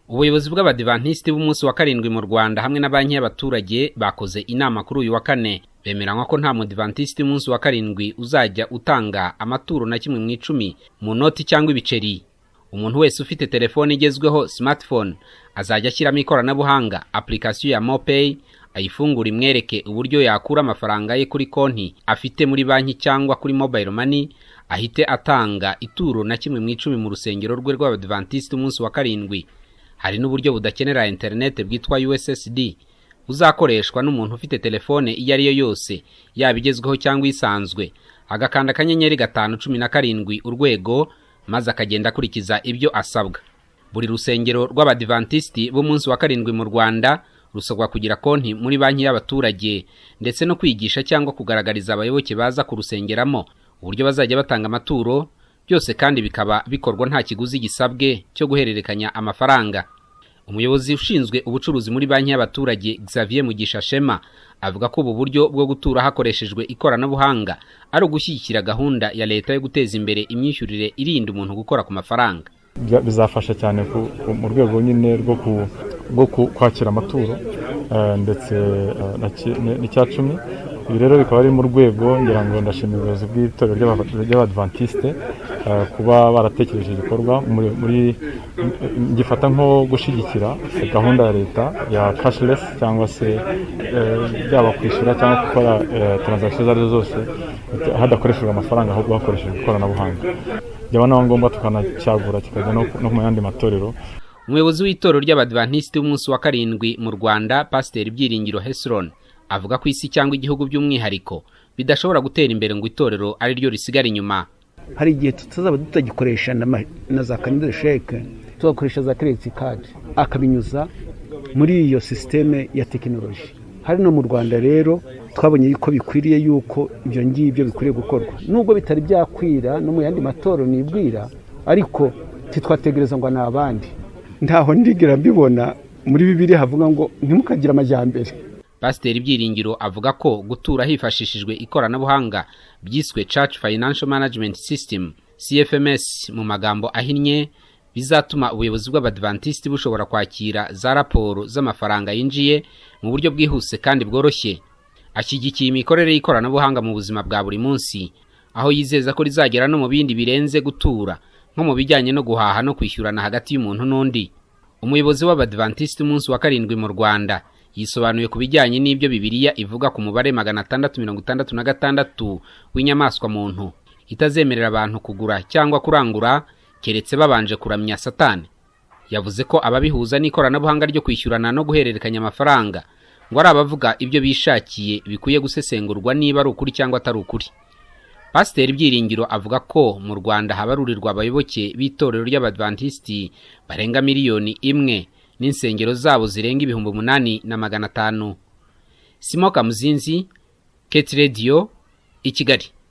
Ubuyobozi bw'Abadivantisiti b'umunsi wa karindwi mu Rwanda hamwe na Banki y'Abaturage bakoze inama kuri uyu wa kane, bemeranywa ko nta mudivantisiti w'umunsi wa karindwi uzajya utanga amaturo na kimwe mu icumi mu noti cyangwa ibiceri. Umuntu wese ufite telefone igezweho, smartphone, azajya ashyiramo ikoranabuhanga, application ya MoPay, ayifungura imwereke uburyo yakura amafaranga ye kuri konti afite muri banki cyangwa kuri mobile money, ahite atanga ituro na kimwe mu icumi mu rusengero rwe rw'Abadivantisiti umunsi wa karindwi. Hari n'uburyo budakenera internet bwitwa USSD buzakoreshwa n'umuntu ufite telefone iyo ari yo yose, yaba igezweho cyangwa isanzwe, agakanda *517# maze akagenda akurikiza ibyo asabwa. Buri rusengero rw'Abadivantisiti b'umunsi wa karindwi mu Rwanda rusabwa kugira konti muri Banki y'Abaturage, ndetse no kwigisha cyangwa kugaragariza abayoboke baza kurusengeramo uburyo bazajya batanga amaturo, byose kandi bikaba bikorwa nta kiguzi gisabwe cyo guhererekanya amafaranga. Umuyobozi ushinzwe ubucuruzi muri Banki y'Abaturage, Xavier Mugisha Shema, avuga ko ubu buryo bwo gutura hakoreshejwe ikoranabuhanga ari ugushyigikira gahunda ya leta yo guteza imbere imyishyurire irinda umuntu gukora ku mafaranga. Bizafasha cyane mu rwego nyine rwo kwakira amaturo ndetse n'icya cumi. Ibi rero bikaba ari mu rwego, ngira ngo ndashimira ubuyobozi bw'itorero ry'Abadventiste kuba baratekereje igikorwa muri gifata nko gushyigikira gahunda ya leta ya cashless, cyangwa se byaba kwishyura cyangwa gukora transaction izo arizo zose hadakoreshejwe amafaranga, ahubwo hakoreshejwe ikoranabuhanga. Byaba na ngombwa tukanacyagura kikajya no mu yandi matorero. Umuyobozi w'itorero ry'Abadventiste b'umunsi wa karindwi mu Rwanda, Pasiteri Byiringiro Hesron, avuga ko isi cyangwa igihugu by'umwihariko bidashobora gutera imbere ngo itorero ari ryo risigara inyuma. Hari igihe tutazaba tutagikoresha na za carnet de chèque, tugakoresha za credit card, akabinyuza muri iyo système ya tekinoloji. Hari no mu Rwanda rero twabonye yuko bikwiriye, yuko ibyo ngibyo bikwiriye gukorwa, nubwo bitari byakwira no mu yandi matorero nibwira, ariko titwategereza ngo ni abandi. Ntaho ndigera mbibona muri Bibiliya havuga ngo ntimukagire amajyambere. Pasiteri Byiringiro avuga ko gutura hifashishijwe ikoranabuhanga byiswe Church Financial Management System, CFMS mu magambo ahinnye, bizatuma ubuyobozi bw'Abadventiste bushobora kwakira za raporo z'amafaranga yinjiye mu buryo bwihuse kandi bworoshye. Ashyigikiye imikorere y'ikoranabuhanga mu buzima bwa buri munsi, aho yizeza ko rizagera no mu bindi birenze gutura, nko mu bijyanye no guhaha no kwishyurana hagati y'umuntu n'undi. Umuyobozi w'Abadventiste umunsi wa karindwi mu Rwanda yisobanuye ku bijyanye n'ibyo Bibiliya ivuga ku mubare 666 w'inyamaswa muntu itazemerera abantu kugura cyangwa kurangura keretse babanje kuramya Satani. Yavuze ko ababihuza n'ikoranabuhanga ryo kwishyurana no guhererekanya amafaranga ngo ari abavuga ibyo bishakiye, bikwiye gusesengurwa niba ari ukuri cyangwa atari ukuri. Pasiteri Byiringiro avuga ko mu Rwanda habarurirwa abayoboke b'itorero ry'Abadventisti barenga 1 miliyoni n'insengero zabo zirenga 8500. Simo Kamuzinzi, KT Radio, i Kigali.